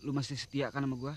lu masih setia kan sama gua?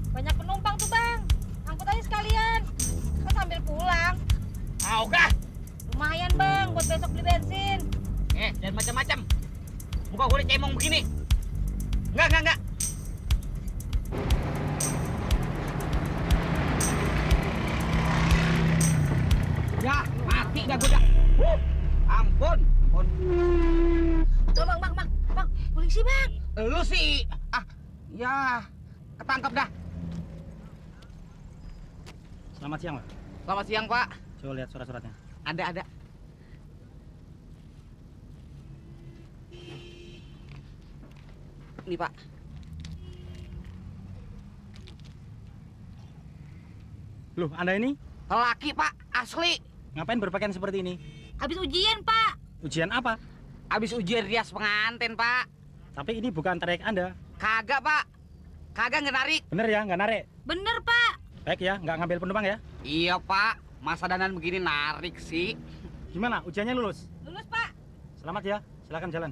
Banyak penumpang tuh bang, angkut aja sekalian. Kan sambil pulang. Ogah. Lumayan bang, buat besok beli bensin. Dan macam-macam. Muka gue udah cemong begini. Enggak. Ya, mati dah gue dah. Ampun. Tuh bang, polisi bang. Lu sih, ya, ketangkep dah. Selamat siang, Pak. Selamat siang, Pak. Coba lihat surat-suratnya. Ada. Ini, Pak. Loh, Anda ini Laki, Pak. Asli. ngapain berpakaian seperti ini? Habis ujian pak. Ujian apa? Habis ujian rias pengantin, Pak. Tapi ini bukan trayek Anda. Kagak, Pak. Kagak ngenarik. Bener ya, nggak narik? Bener pak. Baik ya, nggak ngambil penumpang ya. Iya, Pak. Masa dandan begini narik sih. Gimana, ujiannya lulus? Lulus pak. Selamat ya, silakan jalan.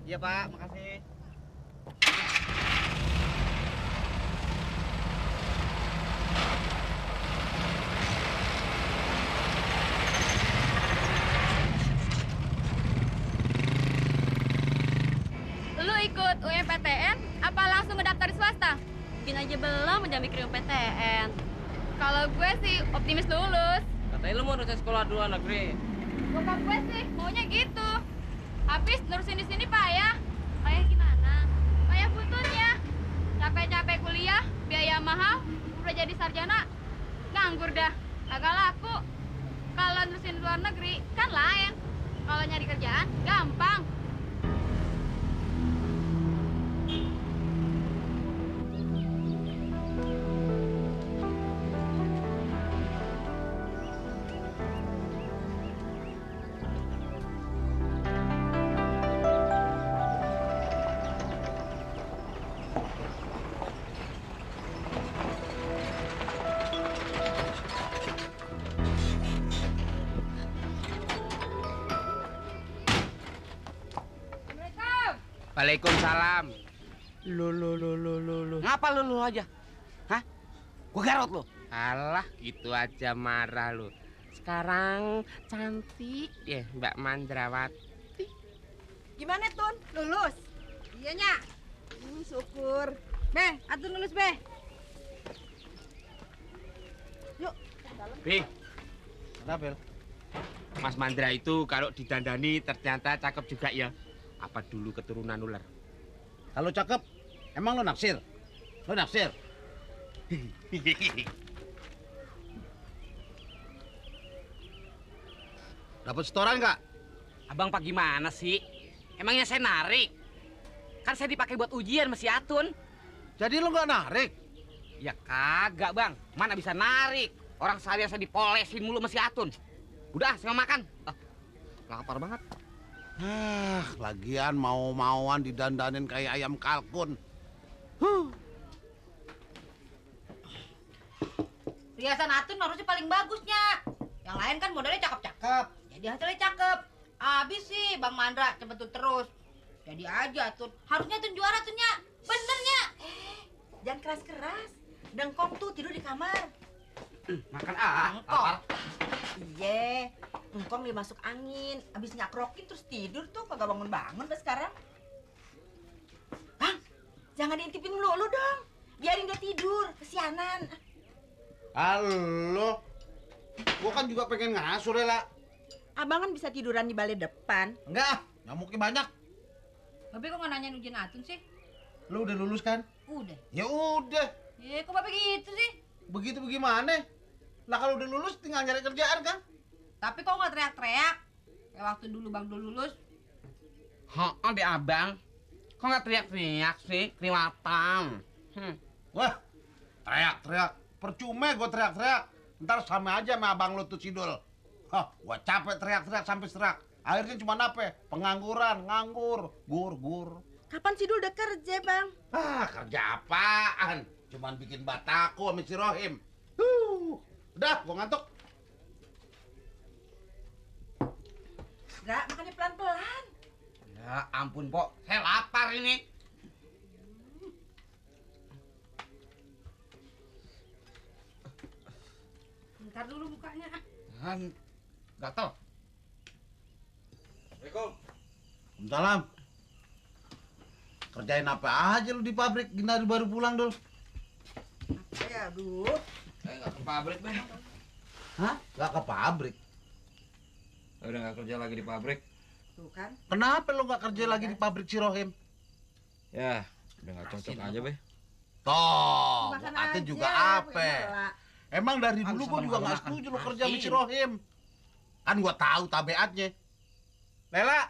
Iya, Pak. Makasih. Lu ikut UMPTN apa langsung ngedaftar di swasta? Bikin aja belum udah mikir UMPTN. Kalau gue sih optimis lulus. Katanya lu mau nurusin sekolah luar negeri. Bokap gue sih maunya gitu. Habis nurusin di sini payah. Payah gimana? Payah butuhnya. Capek-capek kuliah, biaya mahal, udah jadi sarjana, nganggur dah. Kagak laku. Kalau nurusin luar negeri kan lain. Kalau nyari kerjaan gampang. Assalamualaikum. Waalaikumsalam. Lu. Ngapa lu aja? Hah? Gua garot lu. Alah, gitu aja marah lu. Sekarang cantik ya Mbak Mandrawati. Gimana Tun? Lulus? Iya nya. Syukur. Beh, Atun lulus beh. Yuk. Bih, Ada, Bel. Mas Mandra itu kalau didandani ternyata cakep juga ya. Apa dulu keturunan ular? Kalau cakep, emang lo naksir? Lo naksir? Dapat setoran nggak? Abang Pak gimana sih? Emangnya saya narik? Kan saya dipakai buat ujian masih Atun. Jadi lo nggak narik? Ya kagak, Bang. Mana bisa narik? Orang saya dipolesin mulu masih Atun. Udah, saya mau makan. Lapar banget. Lagian mau-mauan didandanin kayak ayam kalkun. Riasan Atun harusnya paling bagusnya. Yang lain kan modelnya cakep-cakep. Jadi hasilnya cakep. Abis sih Bang Mandra cepet terus. Jadi aja Tun. Harusnya Tun juara Tunnya. Benernya. Jangan keras-keras. Dengkong tuh tidur di kamar. Makan Engkong. Iya. Engkong dia masuk angin. Abis nyakrokin terus tidur tuh. Kagak bangun-bangun dah sekarang. Bang, jangan diintipin lu dong. Biarin dia tidur. Kesianan. Halo, gua kan juga pengen ngasuh Lela. Abang kan bisa tiduran di balai depan. Enggak, nyamuknya banyak. Tapi kok nggak nanyain ujian Atun sih? Lu udah lulus kan? Udah. Ya udah, Kok Bapak gitu sih? begitu bagaimana? Lah kalau udah lulus tinggal nyari kerjaan kan? Tapi kok nggak teriak-teriak? Kayak waktu dulu Bang Dul lulus. deh Abang. Kok nggak teriak-teriak sih? Kelewatan. Wah, teriak-teriak. Percuma gue teriak-teriak. Ntar sama aja sama abang lu tuh Sidul. Hah, gua capek teriak-teriak sampai serak. Akhirnya cuma apa? Pengangguran, nganggur, gur. Kapan Sidul udah kerja, Bang? Ah, kerja apaan? Cuman bikin batako sama si Rohim. Udah, gua ngantuk. Enggak, makannya pelan-pelan. Ya ampun, Pok. Saya lapar ini. Bentar dulu bukanya. Kan gatel. Salam. Kerjain apa aja lu di pabrik? Gini baru pulang, Dul. Apa ya, aduh. Saya nggak ke pabrik, Bang. Hah? Gak ke pabrik? Saya udah nggak kerja lagi di pabrik. Tuh kan. Kenapa lu gak kerja lagi di pabrik si Rohim? Ya, udah nggak cocok aja, Be. Toh, Makan gua kata aja, juga apa? iyalah. Emang dari Kan dulu sama gua juga makan. gak setuju lu kerja sama si Asin. Rohim. Kan gua tahu tabiatnya. Lela,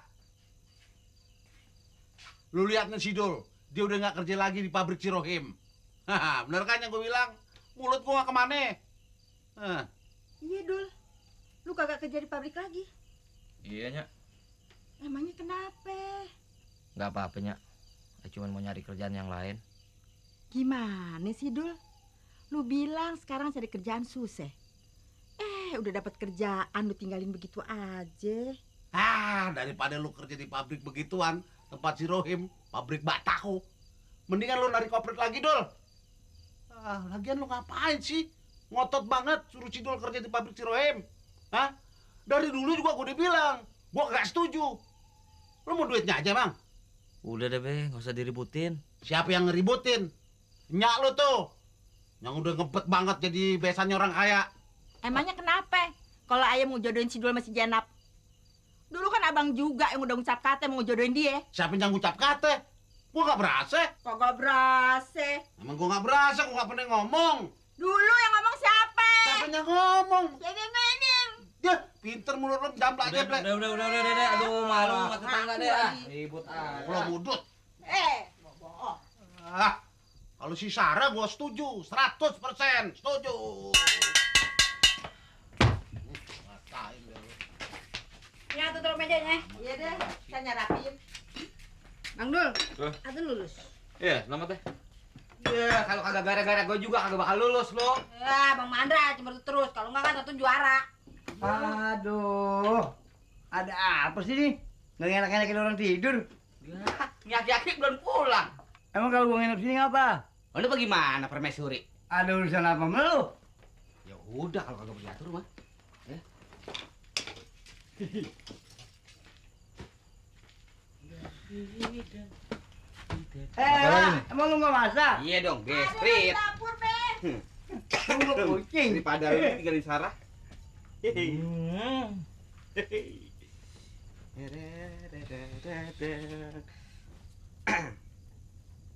lu lihat nih si Dul, dia udah gak kerja lagi di pabrik si Rohim. Haha, bener kan yang gua bilang? Mulut gua gak kemana. Hah. Iya, Dul. Lu kagak kerja di pabrik lagi. Iya, Nyak. Emangnya kenapa? Nggak apa-apa, Nyak. Saya cuma mau nyari kerjaan yang lain. Gimana sih, Dul? Lu bilang sekarang cari kerjaan susah. Udah dapat kerjaan lu tinggalin begitu aja. Ah, daripada lu kerja di pabrik begituan, tempat si Rohim, pabrik batako. Mendingan lu narik kopret lagi, Dul. Ah, lagian lu ngapain sih? Ngotot banget suruh si Dul kerja di pabrik si Rohim. Hah? Dari dulu juga gua udah bilang, gua gak setuju. Lu mau duitnya aja, Bang? Udah deh, Be. Nggak usah diributin. Siapa yang ngeributin? Nyak lu tuh. Yang udah ngebet banget jadi besannya orang kaya. Emangnya kenapa? Kalau ayah mau jodohin si Dul sama si Janap. Dulu kan abang juga yang udah ngucap kata mau jodohin dia. Siapa yang ngucap kata? Gua gak berasa. Kagak berasa. Emang gua gak berasa, gua gak pernah ngomong. Dulu yang ngomong siapa? Siapa yang ngomong? Siapa yang ngomong? Dia pinter mulut lu jambla aja, Ble. Udah. Aduh, malu sama tetangga deh. Ah. Ribut Lo mudut. bohong. Ah, kalau si Sarah gua setuju, 100% setuju. Ngatain deh lu. Ya, tutup mejanya. Iya deh, saya nyarapin. Bang Dul, Tuh. Atun lulus. Iya, selamat deh. Ya, kalau kagak gara-gara gue juga kagak bakal lulus lo. Ya, Bang Mandra cemberut terus. Kalau enggak kan Atun juara. Aduh, ada apa sih nih? Nggak enak-enakin orang tidur. Ya, Yaki belum pulang. Emang kalau gua nginep sini ngapa? Lu bagaimana permaisuri? Ada urusan apa sama lu? Ya udah kalau kagak diatur mah. Ya. Emang lu nggak masak? Iya dong, gestrit. Dapur, Be. Lu kucing. Daripada lu tinggalin Sarah.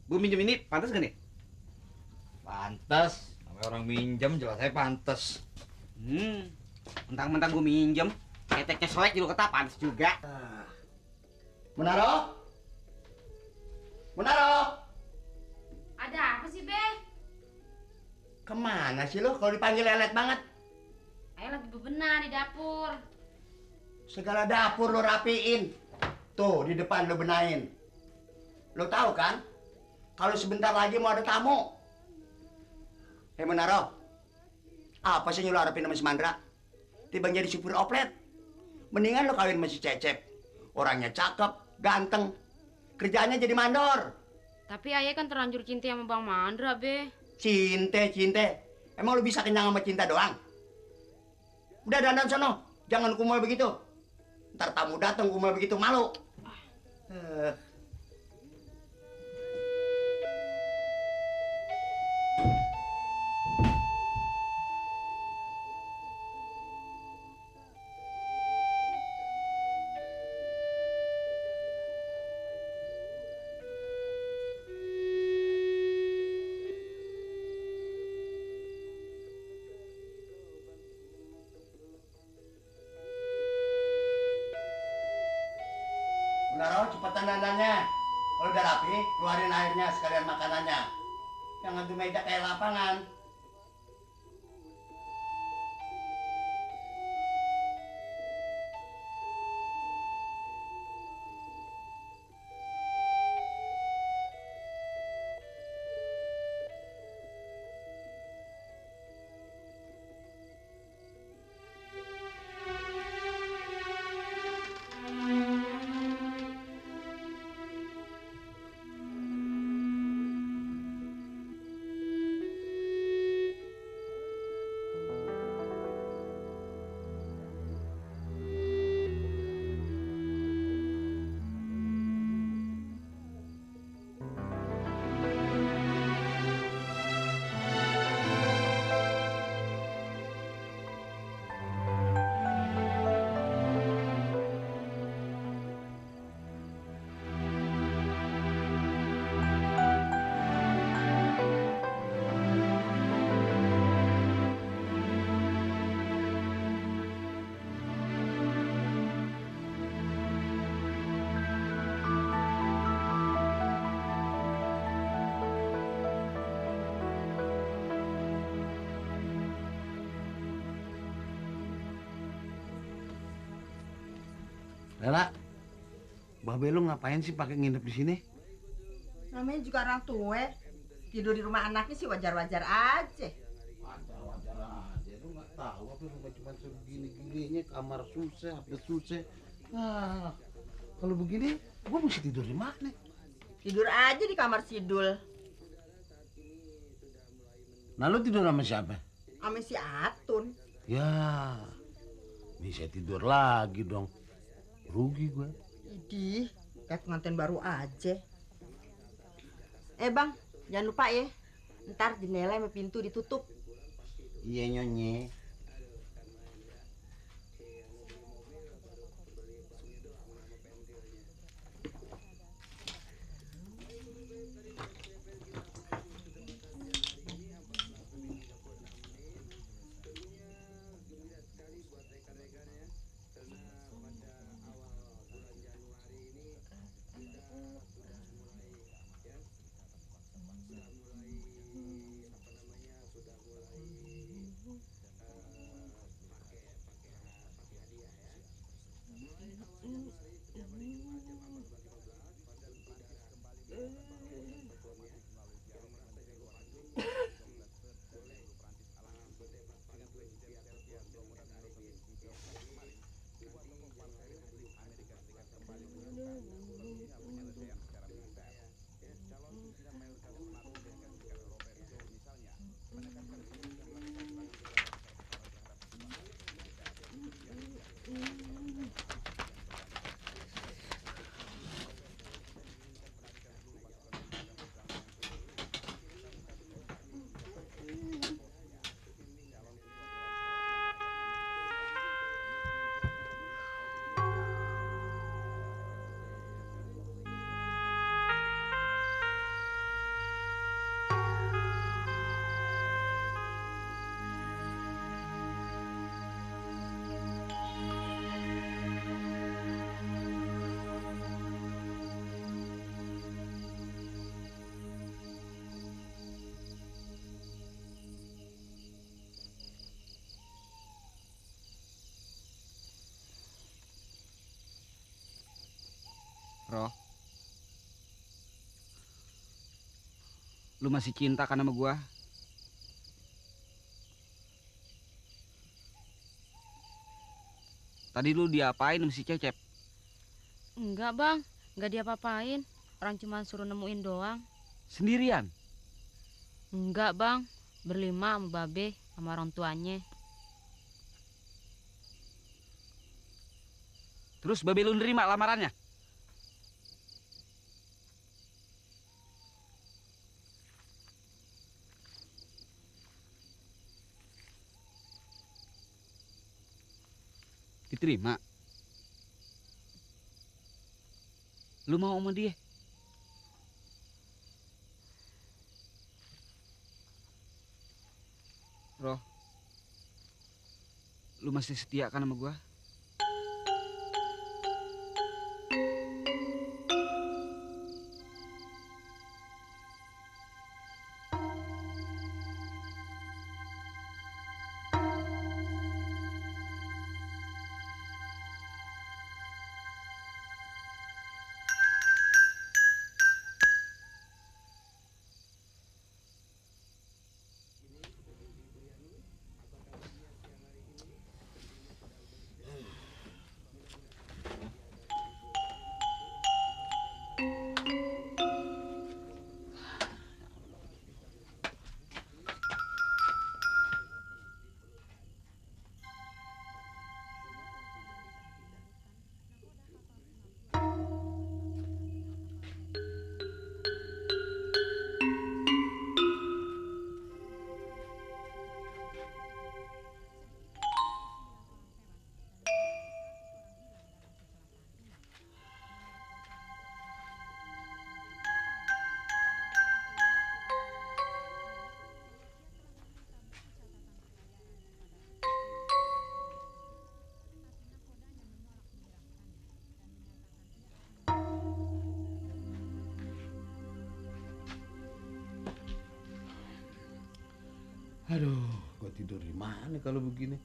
Bu minjem ini pantas gak nih? Pantes. Namanya orang minjem jelas saya pantes. Mentang-mentang gue minjem, keteknya selek juga kata pantas juga. Menaro? Menaro? Ada apa sih, Be? Kemana sih lu kalau dipanggil lelet banget? Ayo lagi bebenah di dapur. Segala dapur lu rapiin. Tuh, di depan lu benahin. Lu tahu kan? Kalau sebentar lagi mau ada tamu. Menaro. Apa sih nyuruh harapin sama si Mandra? Tiba jadi supir oplet. Mendingan lu kawin sama si Cecep. Orangnya cakep, ganteng. Kerjaannya jadi mandor. Tapi ayah kan terlanjur cinta sama Bang Mandra, Be. Cinta. Emang lu bisa kenyang sama cinta doang? Udah dandan sono, jangan kumel begitu. Ntar tamu datang kumel begitu malu. Benar, cepetan dandannya. Kalau udah rapi, keluarin airnya sekalian makanannya. Jangan tuh meja kayak lapangan. Lela, babe lu ngapain sih pakai nginep di sini? Namanya juga orang tua. Tidur di rumah anaknya sih wajar-wajar aja. Wajar aja, lu nggak tahu apa rumah cuma segini-gininya, kamar susah, HP susah. Nah, kalau begini, gua mesti tidur di mana? Tidur aja di kamar Sidul. Nah, lu tidur sama siapa? Sama si Atun. Ya, bisa tidur lagi dong. Rugi gue. Idih, kayak pengantin baru aja. Bang, jangan lupa ya. Ntar jendela sama pintu ditutup. Iya nyonye. Roh, lu masih cinta kan sama gua? Tadi lu diapain sama si Cecep? Enggak bang, enggak diapa-apain. Orang cuma suruh nemuin doang. Sendirian? Enggak bang, berlima sama babe sama orang tuanya. Terus babe lu nerima lamarannya? Diterima? Lu mau sama dia? Roh, lu masih setia kan sama gua? Aduh, gua tidur di mana kalau begini?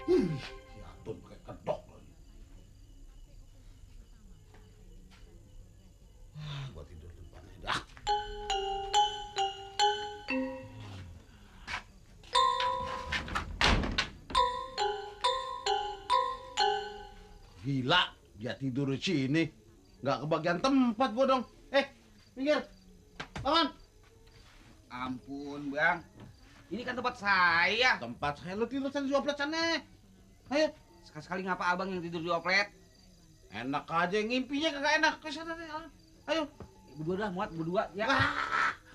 Si Atun kayak kedok lagi. Gua tidur di depan aja dah. Gila, dia tidur di sini. Nggak kebagian tempat gua dong. Minggir. Bangun. Ampun, Bang. Ini kan tempat saya. Tempat saya, lu tidur sana di oplet sana. Ayo. Sekali-sekali ngapa abang yang tidur di oplet? Enak aja, ngimpinya kagak enak. Ke sana deh. Ayo. Berdua dah, muat berdua ya.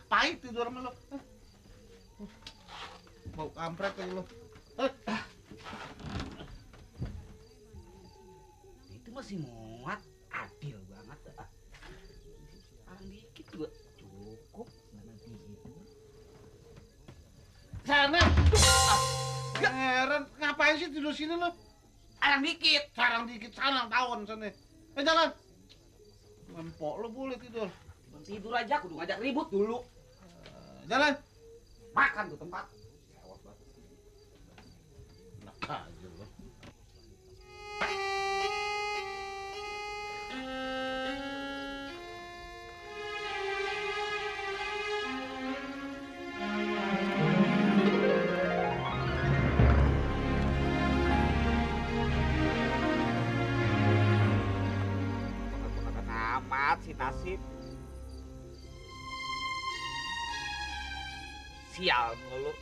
Pahit tidur sama lu. Bau kampret aja lu. Itu masih muat. Adil banget. Sekarang dikit juga cukup. Sana. Heran, ngapain sih tidur sini lu? Arang dikit. Sarang dikit, sarang tawon sana. Jalan. Lempok lu boleh tidur. Bang tidur aja, kudu ngajak ribut dulu. Jalan. Makan tuh tempat. Ewas banget. Enak aja lu. Ponak-ponakan amat si nasib. Sial mulu.